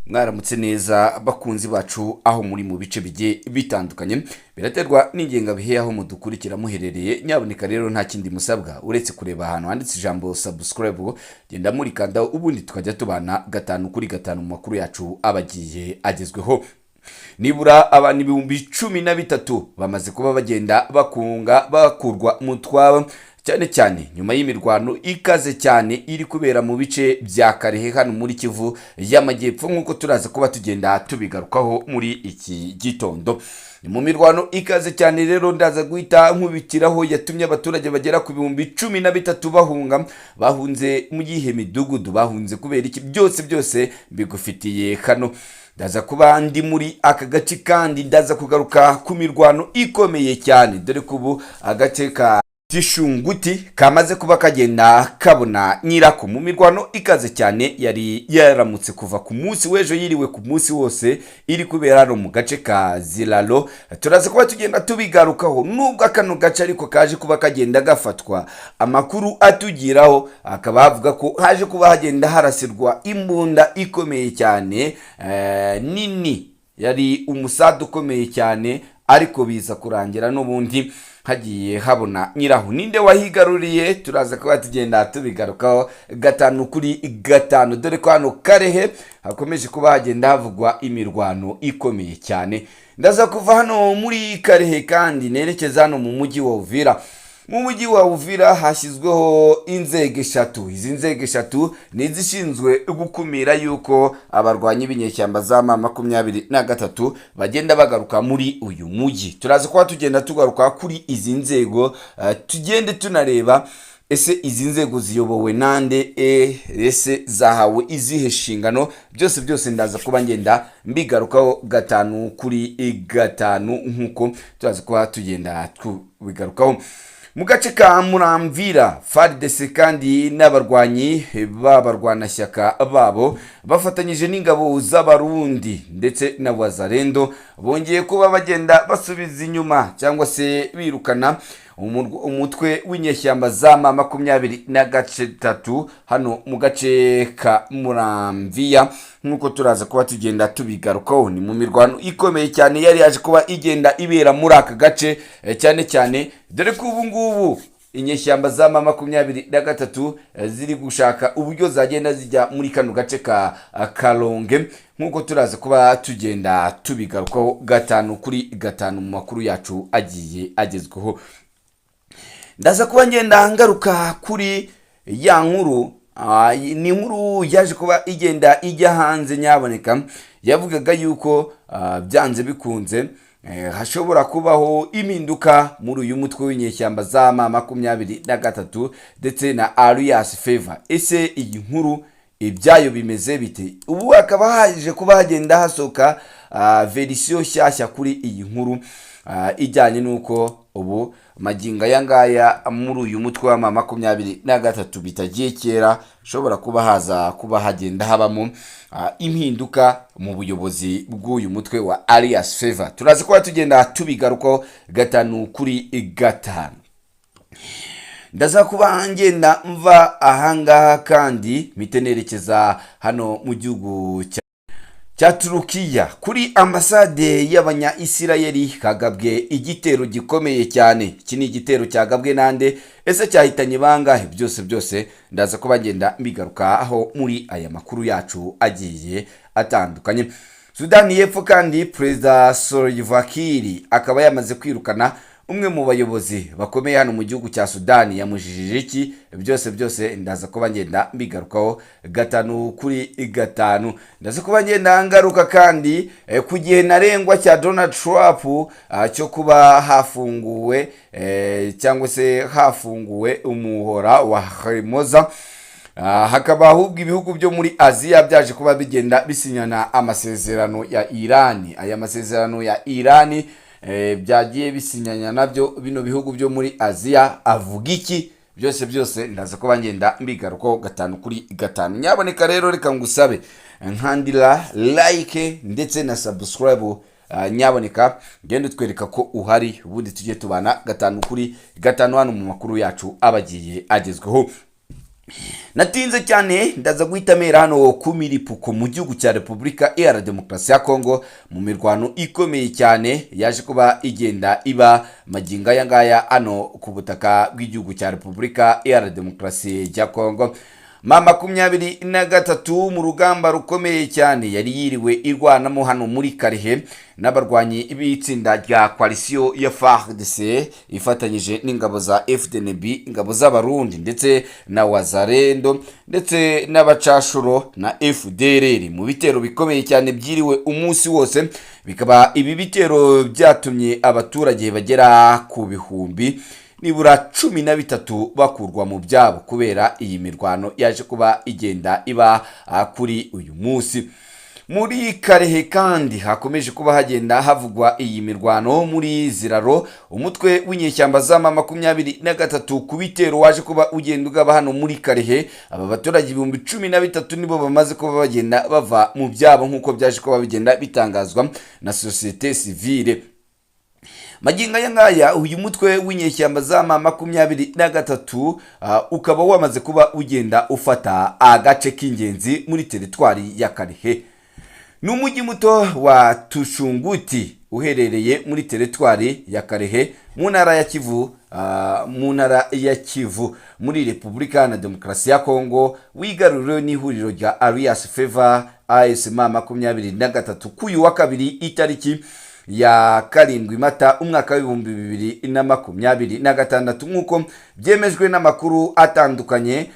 Mwaramutse neza bakunzi bacu aho muri mu bice bigiye bitandukanye, biraterwa n'ingengabihe aho mudukurikira muherereye. Nyaboneka rero, nta kindi musabwa uretse kureba ahantu handitse ijambo "subscribe", genda murikanda, ubundi tukajya tubana gatanu kuri gatanu mu makuru yacu aba agiye agezweho. Nibura abantu 13,000 bamaze kuba bagenda bakunga bakurwa mu twabo, cyane cyane nyuma y'imirwano ikaze cyane iri kubera mu bice bya Kalehe hano muri Kivu y'Amajyepfo, nk'uko turaza kuba tugenda tubigarukaho muri iki gitondo. Ni mu mirwano ikaze cyane rero, ndaza guhita nkubitiraho, yatumye abaturage bagera ku 13,000 bahunga. Bahunze mu yihe midugudu? Bahunze kubera iki? Byose byose mbigufitiye hano. Ndaza kuba ndi muri aka gace kandi ndaza kugaruka ku mirwano ikomeye cyane, dore ko ubu agace ka Tishunguti kamaze kuba kagenda kabona nyirako mu mirwano ikaze cyane yari yaramutse kuva ku munsi w'ejo, yiriwe ku munsi wose, iri kubera hano mu gace ka Ziralo. Turaza kuba tugenda tubigarukaho. Nubwo kano gace ariko kaje kuba kagenda gafatwa, amakuru atugiraho akaba avuga ko haje kuba hagenda harasirwa imbunda ikomeye cyane, nini, yari umusada ukomeye cyane, ariko biza kurangira n'ubundi hagiye habona nyiraho. Ninde wahigaruriye? Turaza kuba tugenda tubigarukaho gatanu kuri gatanu, dore ko hano Kalehe hakomeje kuba hagenda havugwa imirwano ikomeye cyane. Ndaza kuva hano muri Kalehe kandi nerekeza hano mu mujyi wa Uvira. Mu mujyi wa Uvira hashyizweho inzego eshatu. Izi nzego eshatu ni izishinzwe gukumira yuko abarwanyi b'inyeshyamba za M23 bagenda bagaruka muri uyu mujyi. Turaza kuba tugenda tugaruka kuri izi nzego, tugende tunareba ese izi nzego ziyobowe nande, ese zahawe izihe nshingano? Byose byose ndaza kuba ngenda mbigarukaho gatanu kuri gatanu, nk'uko turaza kuba tugenda tubigarukaho. Mu gace ka Muramvira, FARDC kandi n'abarwanyi b'abarwanashyaka babo bafatanyije n'ingabo z'Abarundi ndetse na Wazalendo bongeye kuba bagenda basubiza inyuma cyangwa se birukana umutwe w'inyeshyamba za M23 hano mu gace ka Muramviya, nk'uko turaza kuba tugenda tubigarukaho. Ni mu mirwano ikomeye cyane yari yaje kuba igenda ibera muri aka gace, cyane cyane dore ko ubu ngubu inyeshyamba za M23 ziri gushaka uburyo zagenda zijya muri kano gace ka Kalonge, nk'uko turaza kuba tugenda tubigarukaho gatanu kuri gatanu mu makuru yacu agiye agezweho. Ndaza kuba ngenda ngaruka kuri ya nkuru, ni inkuru yaje kuba igenda ijya hanze nyaboneka, yavugaga yuko byanze bikunze hashobora kubaho impinduka muri uyu mutwe w'inyeshyamba za M23 ndetse na Alliance Fleuve. Ese iyi nkuru ibyayo bimeze bite? Ubu hakaba haje kuba hagenda hasohoka version nshyashya kuri iyi nkuru, ijyanye n'uko ubu magingo aya ngaya muri uyu mutwe wa M23 bitagiye kera ushobora kuba haza kuba hagenda habamo impinduka mu buyobozi bw'uyu mutwe wa Alliance Fleuve. Turaza kuba tugenda tubigarukaho gatanu kuri gatanu. Ndaza kuba ngenda mva ahangaha kandi mpite nerekeza hano mu gihugu cya Turukiya. Kuri ambasade y'Abanya Isirayeli kagabwe igitero gikomeye cyane. Iki ni igitero cyagabwe nande? Ese cyahitanye bangahe? Byose byose ndaza kuba ngenda mbigarukaho muri aya makuru yacu agiye atandukanye. Sudani y'Epfo kandi, Perezida Salva Kiir akaba yamaze kwirukana umwe mu bayobozi bakomeye hano mu gihugu cya Sudani. Yamujijije iki? Byose byose ndaza kuba ngenda mbigarukaho gatanu kuri gatanu. Ndaza kuba ngenda ngaruka kandi ku gihe ntarengwa cya Donald Trump cyo kuba hafunguwe, cyangwa se hafunguwe umuhora wa Hormuz. Hakaba ahubwo ibihugu byo muri Aziya byaje kuba bigenda bisinyana amasezerano ya Irani. Aya masezerano ya Irani byagiye bisinyanya nabyo bino bihugu byo muri Aziya avuga iki? Byose byose ndaza kuba ngenda mbigarukaho gatanu kuri gatanu. Nyaboneka rero, reka ngusabe nkandira like ndetse na subscribe. Nyaboneka genda utwereka ko uhari, ubundi tujye tubana gatanu kuri gatanu hano mu makuru yacu aba agiye agezweho. Natinze cyane, ndaza guhita mera hano ku milipuko mu gihugu cya Repubulika Iharanira Demokarasi ya Kongo, mu mirwano ikomeye cyane yaje kuba igenda iba magingo aya ngaya hano ku butaka bw'igihugu cya Repubulika Iharanira Demokarasi ya Kongo. M23 mu rugamba rukomeye cyane yari yiriwe irwanamo hano muri Kalehe n'abarwanyi b'itsinda rya coalition ya FARDC ifatanyije n'ingabo za FDNB, ingabo z'Abarundi ndetse na Wazalendo ndetse n'abacashuro na FDLR, mu bitero bikomeye cyane byiriwe umunsi wose. Bikaba ibi bitero byatumye abaturage bagera ku bihumbi nibura 13 bakurwa mu byabo kubera iyi mirwano yaje kuba igenda iba kuri uyu munsi. Muri Kalehe kandi hakomeje kuba hagenda havugwa iyi mirwano muri Ziraro. Umutwe w'inyeshyamba z'ama 23 ku bitero waje kuba ugenda ugaba hano muri Kalehe, aba baturage 13,000 nibo bamaze kuba bagenda bava mu byabo, nk'uko byaje kuba bigenda bitangazwa na société civile. Magingo aya ngaya, uyu mutwe w'inyeshyamba z'ama 23 ukaba wamaze kuba ugenda ufata agace k'ingenzi muri teritwari ya Kalehe. Ni umujyi muto wa Tushunguti uherereye muri teritwari ya Kalehe mu ntara ya Kivu, mu ntara ya Kivu muri Repubulika na Demokarasi ya Kongo, wigaruriwe n'ihuriro rya Alliance Fleuve AFC M 23 k'uyu wa kabiri, itariki ya 7 Mata umwaka w'2026, nk'uko byemejwe n'amakuru atandukanye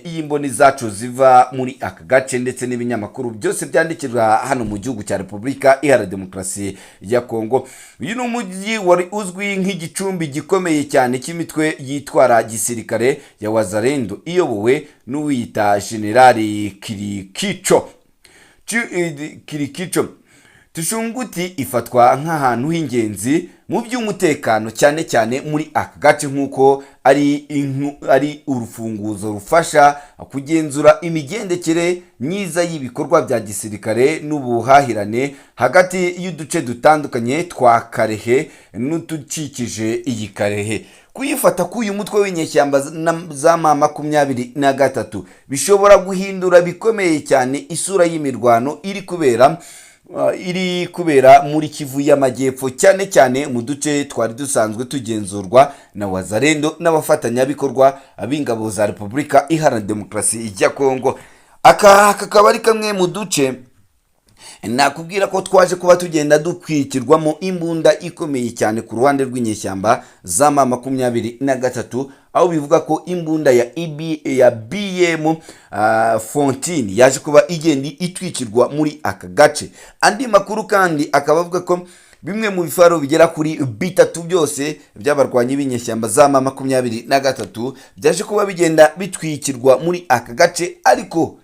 y'imboni zacu ziva muri aka gace ndetse n'ibinyamakuru byose byandikirwa hano mu gihugu cya Repubulika Iharanira Demokarasi ya Kongo. Uyu ni umujyi wari uzwi nk'igicumbi gikomeye cyane cy'imitwe yitwara gisirikare ya Wazalendo iyobowe n'uwiyita Generali Kirikico. Kirikico. Tushunguti ifatwa nk'ahantu h'ingenzi mu by'umutekano, cyane cyane muri aka gace, nk'uko ari urufunguzo rufasha kugenzura imigendekere myiza y'ibikorwa bya gisirikare n'ubuhahirane hagati y'uduce dutandukanye twa Kalehe n'udukikije iyi Kalehe. Kuyifata k'uyu mutwe w'inyeshyamba za ma 23 bishobora guhindura bikomeye cyane isura y'imirwano iri kubera muri Kivu y'Amajyepfo, cyane cyane mu duce twari dusanzwe tugenzurwa na Wazalendo n'abafatanyabikorwa b'ingabo za Repubulika Iharanira Demokarasi ya Kongo. Aka kakaba ari kamwe mu duce nakubwira ko twaje kuba tugenda dukwikirwamo imbunda ikomeye cyane ku ruhande rw'inyeshyamba za ma 23, aho bivuga ko imbunda ya EB, ya BM 14 yaje kuba igenda itwikirwa muri aka gace. Andi makuru kandi akaba avuga ko bimwe mu bifaro bigera kuri bitatu byose by'abarwanyi b'inyeshyamba za ma 23 byaje kuba bigenda bitwikirwa muri aka gace, ariko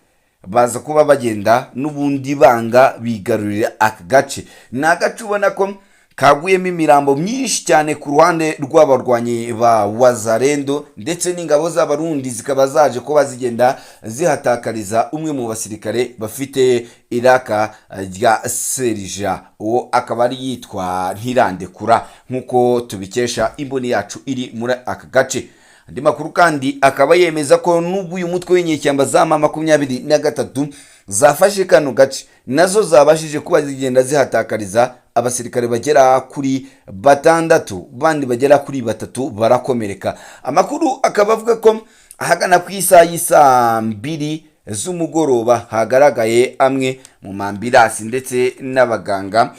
baza kuba bagenda n'ubundi banga bigarurira aka gace. Ni agace ubona ko kaguyemo imirambo myinshi cyane ku ruhande rw'abarwanyi ba Wazalendo, ndetse n'ingabo z'Abarundi zikaba zaje kuba zigenda zihatakariza umwe mu basirikare bafite iraka rya serija, uwo akaba ari yitwa Ntirandekura, nk'uko tubikesha imboni yacu iri muri aka gace. Andi makuru kandi akaba yemeza ko nubwo uyu mutwe w'inyeshyamba za ma 23 zafashe kano gace, nazo zabashije kuba zigenda zihatakariza abasirikare bagera kuri batandatu, bandi bagera kuri batatu barakomereka. Amakuru akaba avuga ko ahagana ku isaha y'isaa 2 z'umugoroba hagaragaye amwe mu ma ambulance ndetse n'abaganga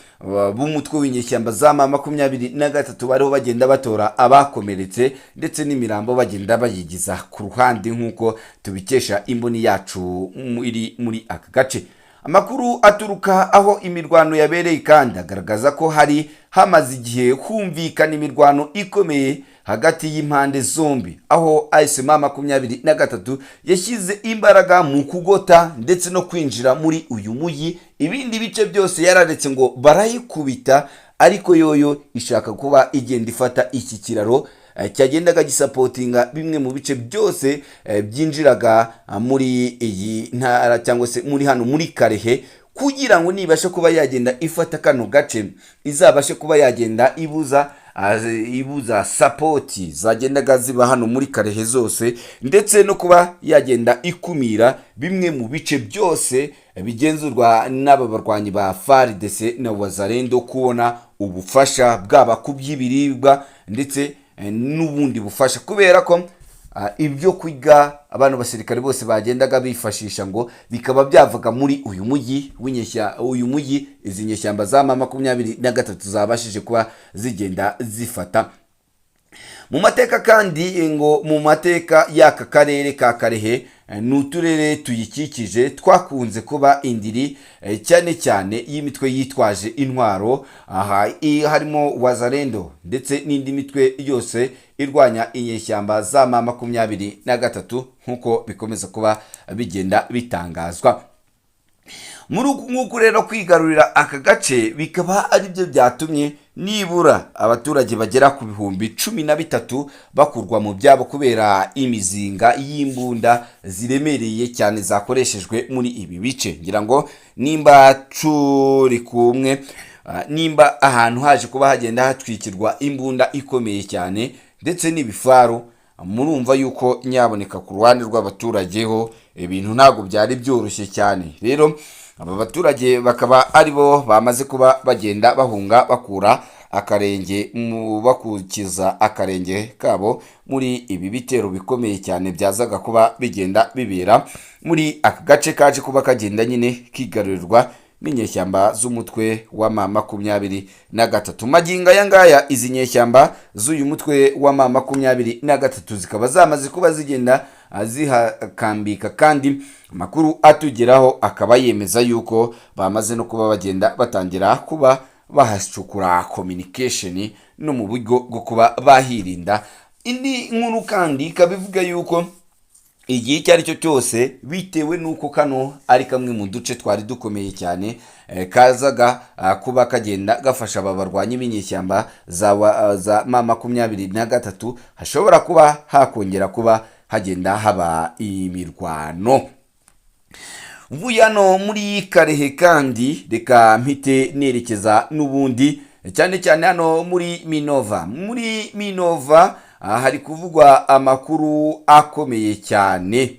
b'umutwe w'inyeshyamba za ma 23 bariho bagenda batora abakomeretse ndetse n'imirambo bagenda bayigiza ku ruhande, nk'uko tubikesha imboni yacu iri muri aka gace. Amakuru aturuka aho imirwano yabereye kandi agaragaza ko hari hamaze igihe humvikana imirwano ikomeye hagati y'impande zombi, aho AFC M 23 yashyize imbaraga mu kugota ndetse no kwinjira muri uyu mujyi. Ibindi bice byose yararetse ngo barayikubita, ariko yoyo ishaka kuba igenda ifata iki kiraro cyagendaga gisapotinga bimwe mu bice byose byinjiraga muri iyi ntara cyangwa se muri hano muri Kalehe, kugira ngo nibashe kuba yagenda ifata kano gace izabashe kuba yagenda ibuza ibuza support zagendaga ziba hano muri Kalehe zose, ndetse no kuba yagenda ikumira bimwe mu bice byose bigenzurwa n'aba barwanyi ba FARDC na Wazalendo kubona ubufasha, bwaba ku by'ibiribwa ndetse n'ubundi bufasha, kubera ko ibyo kurya abantu basirikare bose bagendaga bifashisha ngo bikaba byavaga muri uyu mujyi w'inyeshya, uyu mujyi izi nyeshyamba za M23 zabashije kuba zigenda zifata. Mu mateka kandi, ngo mu mateka y'aka karere ka Kalehe n'uturere tuyikikije, twakunze kuba indiri cyane cyane y'imitwe yitwaje intwaro. Aha harimo Wazalendo ndetse n'indi mitwe yose irwanya inyeshyamba za M23, nk'uko bikomeza kuba bigenda bitangazwa. Muri uku nguku rero kwigarurira aka gace bikaba ari byo byatumye nibura abaturage bagera ku 13,000 bakurwa mu byabo kubera imizinga y'imbunda ziremereye cyane zakoreshejwe muri ibi bice. Ngira ngo nimba turi kumwe, nimba ahantu haje kuba hagenda hatwikirwa imbunda ikomeye cyane ndetse n'ibifaru, murumva yuko nyaboneka ku ruhande rw'abaturage ho ibintu ntabwo byari byoroshye cyane. Rero aba baturage bakaba ari bo bamaze kuba bagenda bahunga, bakura akarenge mu bakukiza akarenge kabo muri ibi bitero bikomeye cyane byazaga kuba bigenda bibera muri aka gace kaje kuba kagenda nyine kigarurirwa n'inyeshyamba z'umutwe wa M23. Magingo aya ngaya, izi nyeshyamba z'uyu mutwe wa M23 zikaba zamaze kuba zigenda zihakambika, kandi amakuru atugeraho akaba yemeza yuko bamaze no kuba bagenda batangira kuba bahacukura communication no mu buryo bwo kuba bahirinda. Indi nkuru kandi ikaba ivuga yuko igihe icyo ari cyo cyose, bitewe n'uko kano ari kamwe mu duce twari dukomeye cyane kazaga kuba kagenda gafasha aba barwanyi b'inyeshyamba za M23, hashobora kuba hakongera kuba hagenda haba imirwano. Mvuye hano muri Kalehe kandi, reka mpite nerekeza n'ubundi cyane cyane hano muri Minova. Muri Minova hari kuvugwa amakuru akomeye cyane.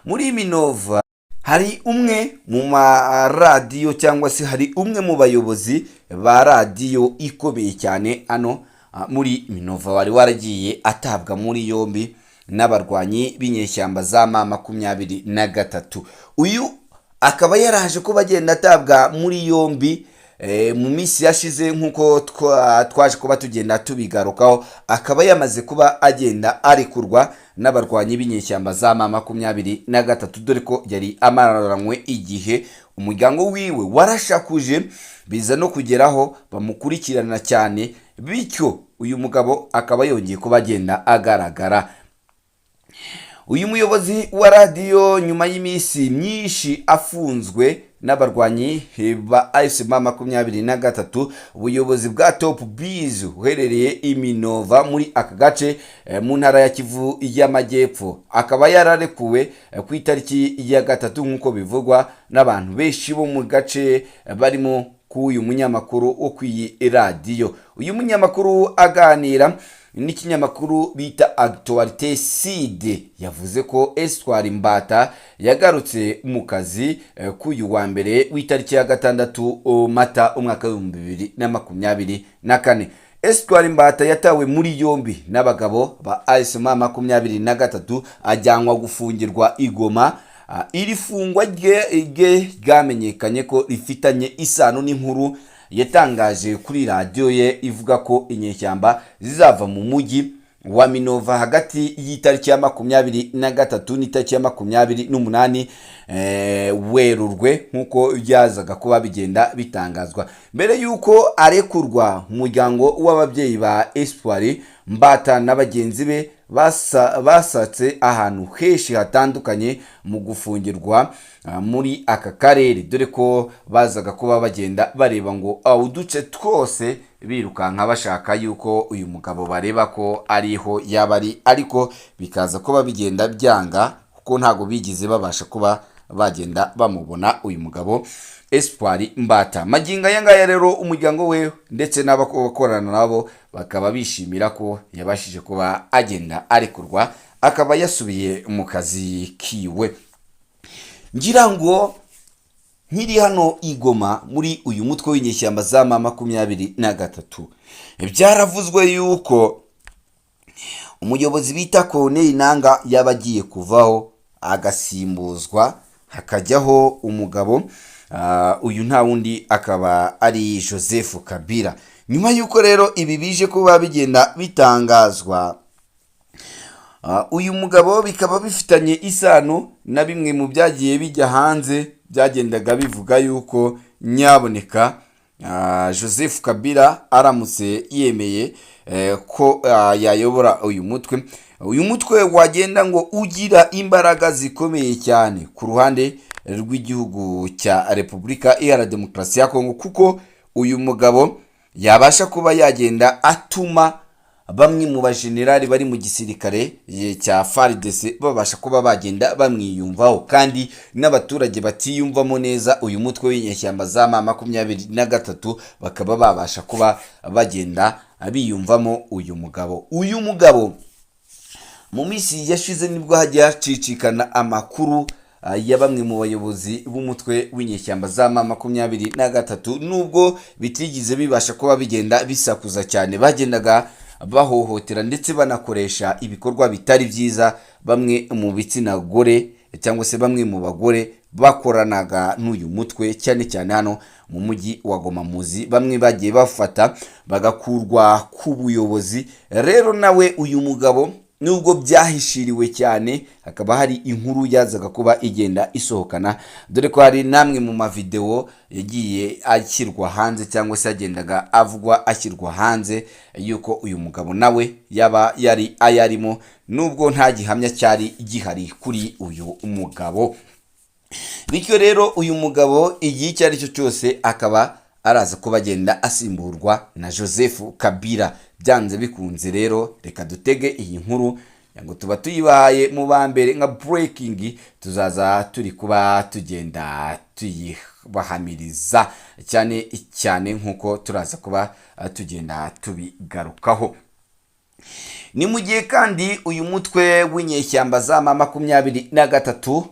Muri Minova hari umwe mu maradiyo, cyangwa se hari umwe mu bayobozi ba radiyo ikomeye cyane hano muri Minova wari waragiye atabwa muri yombi n'abarwanyi b'inyeshyamba za M23. Uyu akaba yaraje kuba agenda atabwa muri yombi mu minsi yashize, nk'uko twaje kuba tugenda tubigarukaho, akaba yamaze kuba agenda arekurwa n'abarwanyi b'inyeshyamba za M23, dore ko yari amararanywe igihe. Umuryango wiwe warashakuje, biza no kugeraho bamukurikirana cyane, bityo uyu mugabo akaba yongeye kuba agenda agaragara. Uyu muyobozi wa radiyo, nyuma y'iminsi myinshi afunzwe n'abarwanyi ba AFC M23, ubuyobozi bwa Top Biz uherereye i Minova muri aka gace mu ntara ya Kivu y'Amajyepfo, akaba yararekuwe ku itariki ya 3, nk'uko bivugwa n'abantu benshi bo mu gace barimo k'uyu munyamakuru wo ku iyi radiyo. Uyu munyamakuru aganira n'ikinyamakuru bita Actualité Sud yavuze ko Espoir Mbata yagarutse mu kazi k'uyu wa mbere w'itariki ya 6 Mata umwaka w'2024. Espoir Mbata yatawe muri yombi n'abagabo ba AFC M23, ajyanwa gufungirwa i Goma. Iri fungwa rye ryamenyekanye ko rifitanye isano n'inkuru yatangaje kuri radiyo ye ivuga ko inyeshyamba zizava mu mujyi wa Minova hagati y'itariki ya 23 n'itariki ya 28 Werurwe, nk'uko byazaga kuba bigenda bitangazwa. Mbere y'uko arekurwa, umuryango w'ababyeyi ba Espoir Mbata na bagenzi be basatse ahantu henshi hatandukanye mu gufungirwa muri aka karere, dore ko bazaga kuba bagenda bareba ngo uduce twose birukanka bashaka yuko uyu mugabo bareba ko ariho yaba ari, ariko bikaza kuba bigenda byanga kuko ntabwo bigeze babasha kuba bagenda bamubona uyu mugabo Espoir Mbata. Magingo aya ngaya rero, umuryango we ndetse n'abakorana nabo bakaba bishimira ko yabashije kuba agenda arekurwa, akaba yasubiye mu kazi kiwe. Ngira ngo nkiri hano i Goma, muri uyu mutwe w'inyeshyamba za M23, byaravuzwe yuko umuyobozi bita Corneille Nanga yaba agiye kuvaho, agasimbuzwa hakajyaho umugabo, uyu nta wundi akaba ari Joseph Kabila. Nyuma y'uko rero ibi bije kuba bigenda bitangazwa, uyu mugabo bikaba bifitanye isano na bimwe mu byagiye bijya hanze, byagendaga bivuga yuko nyaboneka Joseph Kabila aramutse yemeye ko yayobora uyu mutwe, uyu mutwe wagenda ngo ugira imbaraga zikomeye cyane ku ruhande rw'igihugu cya Repubulika Iharanira Demokarasi ya Kongo, kuko uyu mugabo yabasha kuba yagenda atuma bamwe mu bajenerali bari mu gisirikare cya FARDC babasha kuba bagenda bamwiyumvaho, kandi n'abaturage batiyumvamo neza uyu mutwe w'inyeshyamba za M23 bakaba babasha kuba bagenda biyumvamo uyu mugabo. Uyu mugabo mu minsi yashize nibwo hagiye hacicikana amakuru ya bamwe mu bayobozi b'umutwe w'inyeshyamba za M23, nubwo bitigeze bibasha kuba bigenda bisakuza cyane, bagendaga bahohotera ndetse banakoresha ibikorwa bitari byiza bamwe mu bitsina gore cyangwa se bamwe mu bagore bakoranaga n'uyu mutwe, cyane cyane hano mu mujyi wa Goma. Muzi bamwe bagiye bafata bagakurwa ku buyobozi. Rero nawe uyu mugabo, nubwo byahishiriwe cyane, hakaba hari inkuru yazaga kuba igenda isohokana, dore ko hari n'amwe mu mavidewo yagiye ashyirwa hanze cyangwa se yagendaga avugwa ashyirwa hanze yuko uyu mugabo nawe yaba yari ayarimo, nubwo nta gihamya cyari gihari kuri uyu mugabo. Bityo rero uyu mugabo igihe icyo ari cyo cyose akaba araza kuba agenda asimburwa na Joseph Kabila byanze bikunze. Rero reka dutege iyi nkuru ngo tuba tuyibahaye mu ba mbere nka breaking, tuzaza turi kuba tugenda tuyibahamiriza cyane cyane nk'uko turaza kuba tugenda tubigarukaho. Ni mu gihe kandi uyu mutwe w'inyeshyamba za M23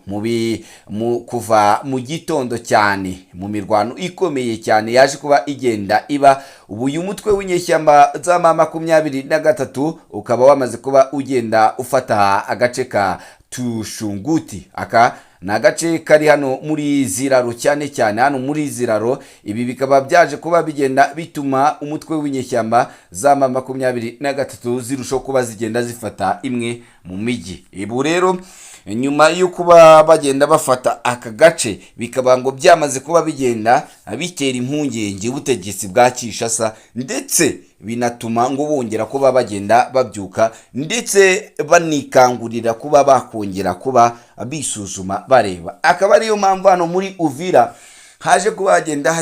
mu kuva mu gitondo cyane mu mirwano ikomeye cyane yaje kuba igenda iba, ubu uyu mutwe w'inyeshyamba za M23 ukaba wamaze kuba ugenda ufata agace ka Tushunguti. Aka ni agace kari hano muri Ziraro, cyane cyane hano muri Ziraro. Ibi bikaba byaje kuba bigenda bituma umutwe w'inyeshyamba za M23 zirushaho kuba zigenda zifata imwe mu mijyi. Ibu rero nyuma yo kuba bagenda bafata aka gace, bikaba ngo byamaze kuba bigenda bitera impungenge ubutegetsi bwa Kinshasa, ndetse binatuma ngo bongera kuba bagenda babyuka, ndetse banikangurira kuba bakongera kuba bisuzuma bareba. Akaba ariyo mpamvu hano muri Uvira haje kuba hagenda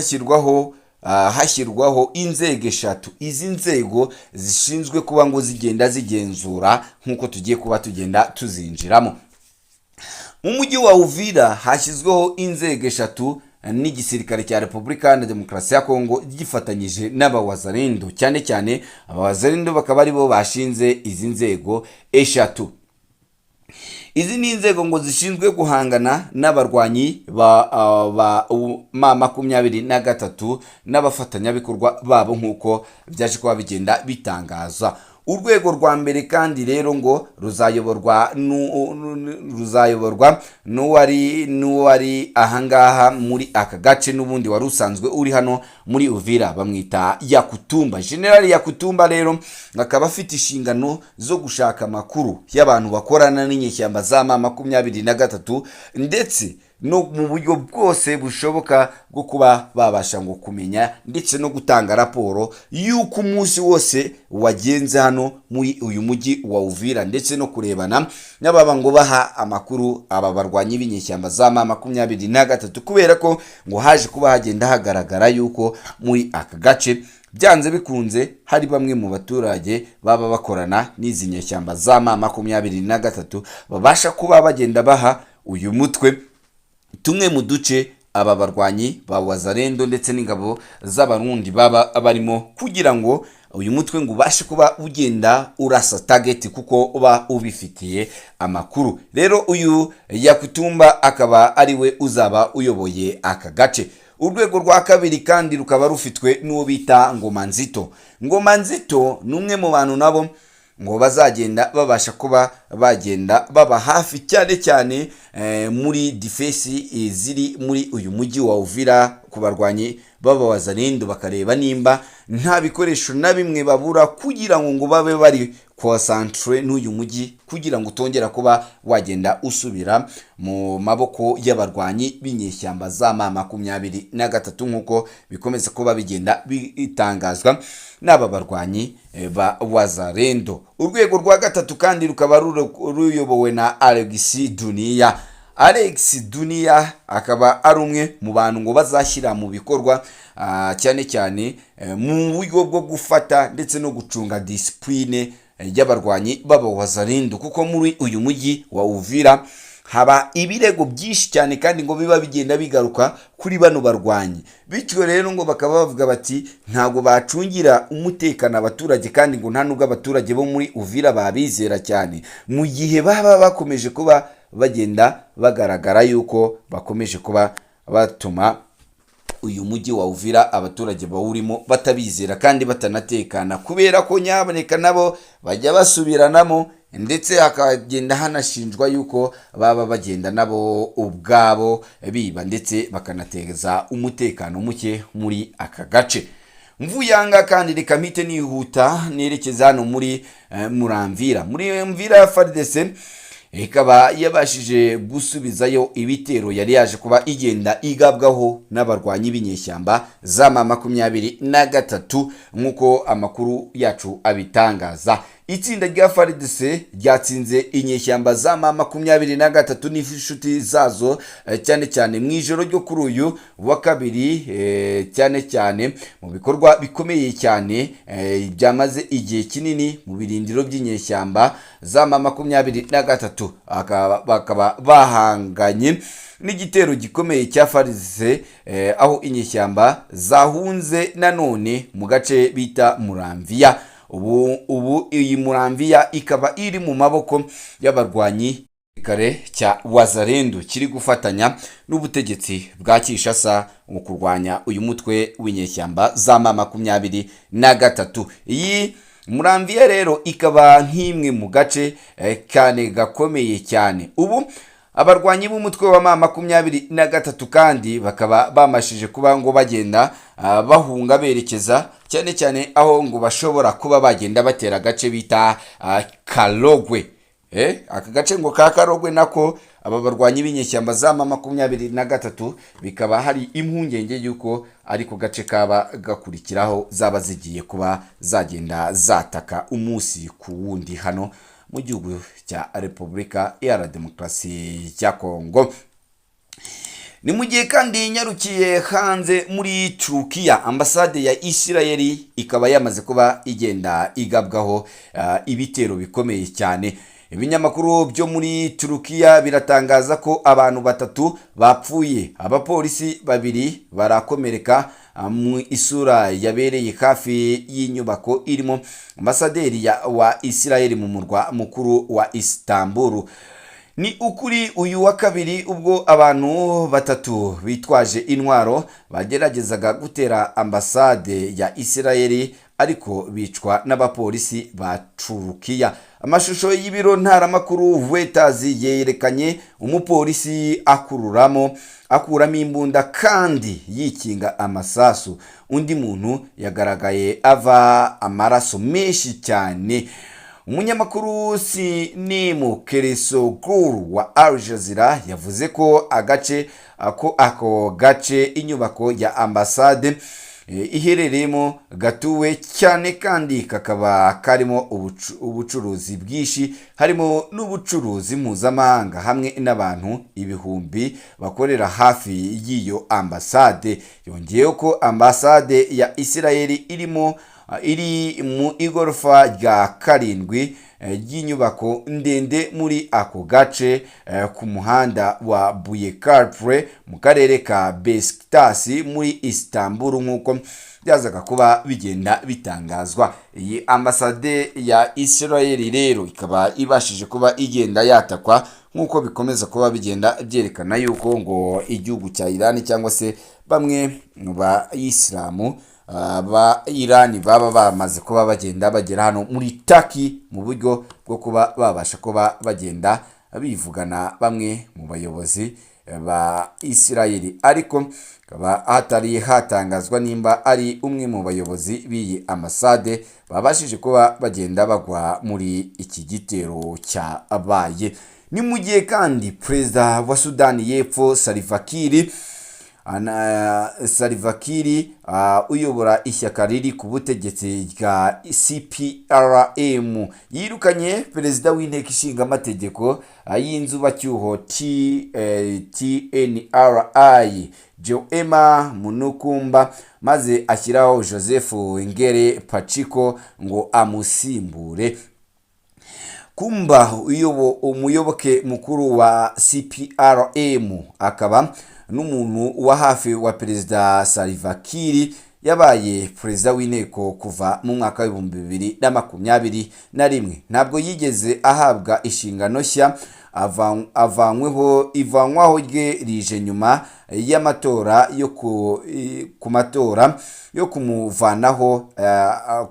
hashyirwaho inzego eshatu. Izi nzego zishinzwe kuba ngo zigenda zigenzura, nk'uko tugiye kuba tugenda tuzinjiramo. Mu mujyi wa Uvira hashyizweho inzego eshatu n'igisirikare cya Repubulika Iharanira Demokarasi ya Kongo gifatanyije n'Abawazalendo. Cyane cyane Abawazalendo bakaba aribo bashinze izi nzego eshatu. Izi ni inzego ngo zishinzwe guhangana n'abarwanyi ba M23 n'abafatanyabikorwa babo, nk'uko byaje kuba bigenda bitangaza. Urwego rwa mbere kandi rero ngo ruzayoborwa n'uwari ahangaha muri aka gace, n'ubundi wari usanzwe uri hano muri Uvira, bamwita Yakutumba. General Yakutumba rero akaba afite inshingano zo gushaka amakuru y'abantu bakorana n'inyeshyamba za M23, ndetse no mu buryo bwose bushoboka bwo kuba babasha ngo kumenya ndetse no gutanga raporo y'uko umunsi wose wagenze hano muri uyu mujyi wa Uvira, ndetse no kurebana n'ababa ngo baha amakuru aba barwanyi b'inyeshyamba za M23, kubera ko ngo haje kuba hagenda hagaragara yuko muri aka gace byanze bikunze hari bamwe mu baturage baba bakorana n'izi nyeshyamba za M23 babasha kuba bagenda baha uyu mutwe. Tumwe mu duce aba barwanyi ba Wazalendo ndetse n'ingabo z'Abarundi baba barimo, kugira ngo uyu mutwe ngo ubashe kuba ugenda urasa target, kuko uba ubifitiye amakuru. Rero uyu Yakutumba akaba ari we uzaba uyoboye aka gace. Urwego rwa kabiri kandi rukaba rufitwe n'uwo bita Ngoma Nzito. Ngoma Nzito ni umwe mu bantu nabo ngo bazagenda babasha kuba bagenda baba hafi cyane cyane muri defense ziri muri uyu mujyi wa Uvira ku barwanyi b'Abawazalendo, bakareba nimba nta bikoresho na bimwe babura, kugira ngo babe bari concentré n'uyu mujyi, kugira ngo utongera kuba wagenda usubira mu maboko y'abarwanyi b'inyeshyamba za M23, nk'uko bikomeza kuba bigenda bitangazwa n'aba barwanyi ba Wazalendo. Urwego rwa gatatu kandi rukaba ruyobowe na Alex Dunia. Alex Dunia akaba ari umwe mu bantu ngo bazashyira mu bikorwa cyane cyane mu buryo bwo gufata ndetse no gucunga discipline y'abarwanyi b'Abawazalendo, kuko muri uyu mujyi wa Uvira haba ibirego byinshi cyane kandi ngo biba bigenda bigaruka kuri bano barwanyi. Bityo rero ngo bakaba bavuga bati ntabwo bacungira umutekano abaturage, kandi ngo nta nubwo abaturage bo muri Uvira babizera cyane mu gihe baba bakomeje kuba bagenda bagaragara yuko bakomeje kuba batuma uyu mujyi wa Uvira abaturage bawurimo batabizera kandi batanatekana, kubera ko nyaboneka nabo bajya basubiranamo, ndetse hakagenda hanashinjwa yuko baba bagenda nabo ubwabo biba ndetse bakanateza umutekano muke muri aka gace. Mvuyanga kandi, reka mpite nihuta nerekeza hano muri Muramvira. Muri Mvira, FARDC ikaba yabashije gusubizayo ibitero yari yaje kuba igenda igabwaho n'abarwanyi b'inyeshyamba za M23, nk'uko amakuru yacu abitangaza. Itsinda rya FARDC ryatsinze inyeshyamba za M23 n'inshuti zazo, cyane cyane mu ijoro ryo kuri uyu wa kabiri, cyane cyane mu bikorwa bikomeye cyane byamaze igihe kinini mu birindiro by'inyeshyamba za M23. Bakaba bahanganye n'igitero gikomeye cya FARDC, aho inyeshyamba zahunze nanone mu gace bita Muramviya. Ubu iyi Muramviya ikaba iri mu maboko y'abarwanyi kare cya Wazalendo kiri gufatanya n'ubutegetsi bwa Kinshasa mu kurwanya uyu mutwe w'inyeshyamba za M23. Iyi Muramviya rero ikaba nk'imwe mu gace cyane gakomeye cyane. Ubu abarwanyi b'umutwe wa M23 kandi bakaba bamashije kuba ngo bagenda bahunga berekeza cyane cyane aho ngo bashobora kuba bagenda batera agace bita Karogwe. Aka gace ngo ka Karogwe nako aba barwanyi b'inyeshyamba za M23 bikaba hari impungenge y'uko ariko gace kaba gakurikiraho zaba zigiye kuba zagenda zataka umunsi ku wundi hano mu gihugu cya Repubulika Iharanira Demokarasi ya Kongo. Ni mu gihe kandi nyarukiye hanze muri Turukiya, ambasade ya Isirayeli ikaba yamaze kuba igenda igabwaho ibitero bikomeye cyane. Ibinyamakuru byo muri Turukiya biratangaza ko abantu batatu bapfuye, abapolisi babiri barakomereka mu isura yabereye hafi y'inyubako irimo ambasaderi wa Isirayeli mu murwa mukuru wa Istanbul. Ni ukuri uyu wa kabiri, ubwo abantu batatu bitwaje intwaro bageragezaga gutera ambasade ya Isirayeli, ariko bicwa n'abapolisi ba Turukiya. Amashusho y'ibiro ntaramakuru Reuters yerekanye umupolisi akuramo imbunda kandi yikinga amasasu. Undi muntu yagaragaye ava amaraso menshi cyane. Umunyamakuru Sinimu Keresoguru wa Al Jazeera yavuze ko agace ko ako gace inyubako ya ambasade iherereyemo gatuwe cyane, kandi kakaba karimo ubucuruzi bwinshi, harimo n'ubucuruzi mpuzamahanga, hamwe n'abantu ibihumbi bakorera hafi y'iyo ambasade. Yongeyeho ko ambasade ya Isirayeli iri mu igorofa rya karindwi. ry'inyubako ndende muri ako gace, ku muhanda wa Büyükköprü mu karere ka Beşiktaş muri Istanbul, nk'uko byazaga kuba bigenda bitangazwa. Iyi ambasade ya Israel rero ikaba ibashije kuba igenda yatakwa, nk'uko bikomeza kuba bigenda byerekana yuko ngo igihugu cya Iran cyangwa se bamwe mu bayisilamu ba Iran baba bamaze kuba bagenda bagera hano muri Turkey mu buryo bwo kuba babasha kuba bagenda bivugana bamwe mu bayobozi ba Israel, ariko hakaba hatari hatangazwa nimba ari umwe mu bayobozi b'iyi ambasade babashije kuba bagenda bagwa muri iki gitero cyabaye. Ni mu gihe kandi perezida wa Sudani y'Epfo Salva Kiir Salva Kiir uyobora ishyaka riri ku butegetsi rya SPLM yirukanye perezida w'inteko ishinga amategeko y'inzubacyuho TNRI Joema Munukumba, maze ashyiraho Joseph Ngere Paciko ngo amusimbure. Kumba, umuyoboke mukuru wa SPLM akaba n'umuntu wa hafi wa perezida Salva Kiir, yabaye perezida w'inteko kuva mu mwaka wa 2021. Ntabwo yigeze ahabwa inshingano nshya. Avanyweho, ivanwaho rye rije nyuma y'amatora yo ku matora yo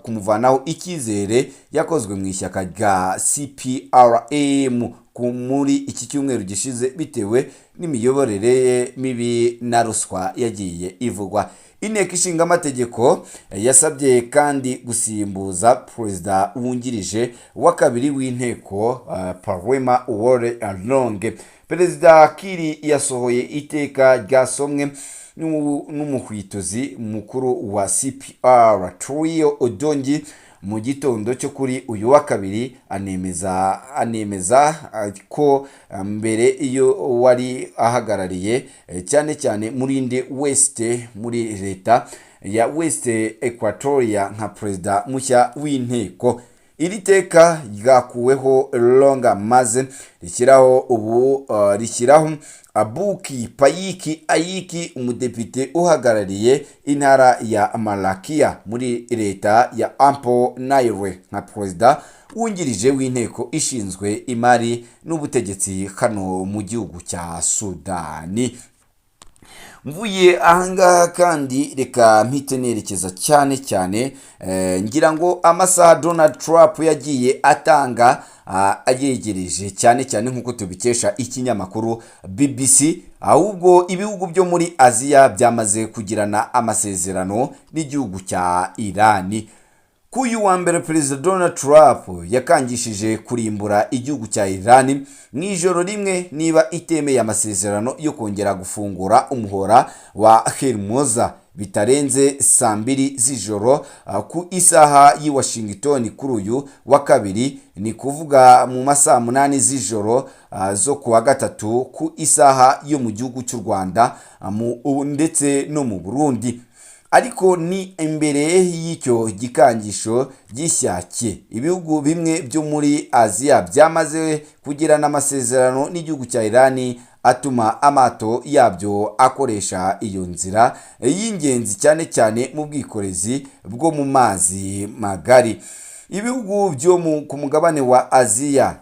kumuvanaho icyizere yakozwe mu ishyaka rya SPLM muri iki cyumweru gishize, bitewe n'imiyoborere ye mibi na ruswa yagiye ivugwa. Inteko ishinga amategeko yasabye kandi gusimbuza perezida wungirije wa kabiri w'inteko, Parwema Wore Along. Perezida Kiir yasohoye iteka ryasomwe n'umuhwituzi mukuru wa CPR Trio Odongi mu gitondo cyo kuri uyu wa kabiri, anemeza ko mbere iyo wari ahagarariye cyane cyane Murinde West muri leta ya West Equatoria nka perezida mushya w'inteko. Iri teka ryakuweho Longa maze rishyiraho ubu rishyiraho Abuki Payiki Ayiki, umudepite uhagarariye intara ya Malakia muri leta ya Upper Nile, nka perezida wungirije w'inteko ishinzwe imari n'ubutegetsi hano mu gihugu cya Sudani. Mvuye ahangaha kandi, reka mpite nerekeza cyane cyane, ngira ngo amasaha Donald Trump yagiye atanga ayegereje cyane cyane, nk'uko tubikesha ikinyamakuru BBC. Ahubwo ibihugu byo muri Aziya byamaze kugirana amasezerano n'igihugu cya Irani. Ku uyu wa mbere, perezida Donald Trump yakangishije kurimbura igihugu cya Iran mu ijoro rimwe niba itemeye amasezerano yo kongera gufungura umuhora wa Hormuz bitarenze saa 2 z'ijoro ku isaha y'i Washington kuri uyu wa kabiri, ni kuvuga mu masaha 8 z'ijoro zo ku wa gatatu ku isaha yo mu gihugu cy'u Rwanda ndetse no mu Burundi. Ariko ni imbere y'icyo gikangisho gishyashye, ibihugu bimwe byo muri Aziya byamaze kugirana amasezerano n'igihugu cya Irani atuma amato yabyo akoresha iyo nzira y'ingenzi cyane cyane mu bwikorezi bwo mu mazi magari. Ibihugu byo ku mugabane wa Aziya,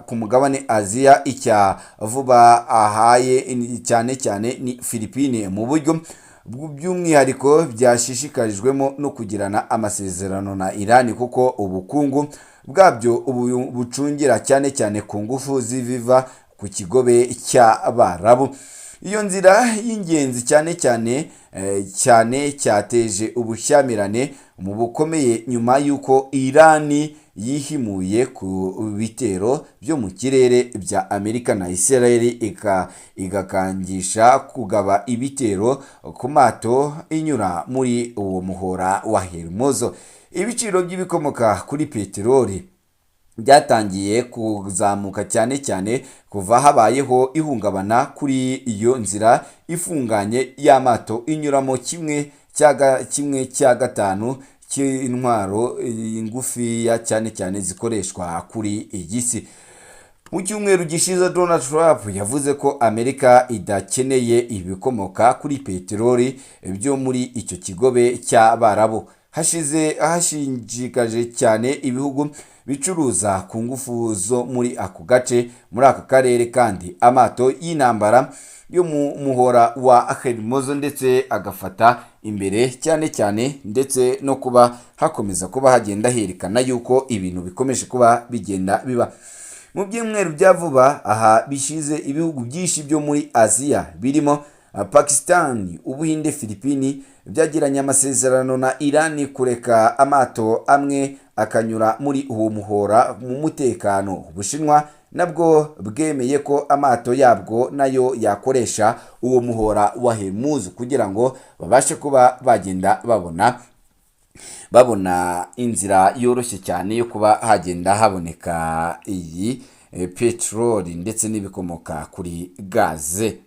ku mugabane Aziya, icya vuba ahaye cyane cyane ni Philippine, mu buryo by'umwihariko byashishikarijwemo no kugirana amasezerano na Iran, kuko ubukungu bwabyo ubu bucungira cyane cyane ku ngufu ziviva ku kigobe cy'Abarabu. Iyo nzira y'ingenzi cyane cyane cyane cyateje ubushyamirane mu bukomeye nyuma y'uko Irani yihimuye ku bitero byo mu kirere bya Amerika na Israel, igakangisha kugaba ibitero ku mato inyura muri uwo muhora wa Hormuz. Ibiciro by'ibikomoka kuri peteroli byatangiye kuzamuka cyane cyane kuva habayeho ihungabana kuri iyo nzira ifunganye y'amato inyuramo kimwe cya gatanu. cy'intwaro ngufiya, cyane cyane zikoreshwa kuri iyi si. Mu cyumweru gishize, Donald Trump yavuze ko Amerika idakeneye ibikomoka kuri peteroli byo muri icyo kigobe cy'Abarabu. Hashize hashishikaje cyane ibihugu bicuruza ku ngufu zo muri ako gace. Muri aka karere kandi, amato y'intambara yo mu muhora wa Hormuz ndetse agafata imbere cyane cyane, ndetse no kuba hakomeza kuba hagenda herekana yuko ibintu bikomeje kuba bigenda biba. Mu byumweru bya vuba aha bishize, ibihugu byinshi byo muri Aziya birimo Pakistan, Ubuhinde, Filipini byagiranye amasezerano na Iran kureka amato amwe akanyura muri uwo muhora mu mutekano. Ubushinwa nabwo bwemeye ko amato yabwo nayo yakoresha uwo muhora wa Hormuz kugira ngo babashe kuba bagenda babona inzira yoroshye cyane yo kuba hagenda haboneka iyi peteroli ndetse n'ibikomoka kuri gaze.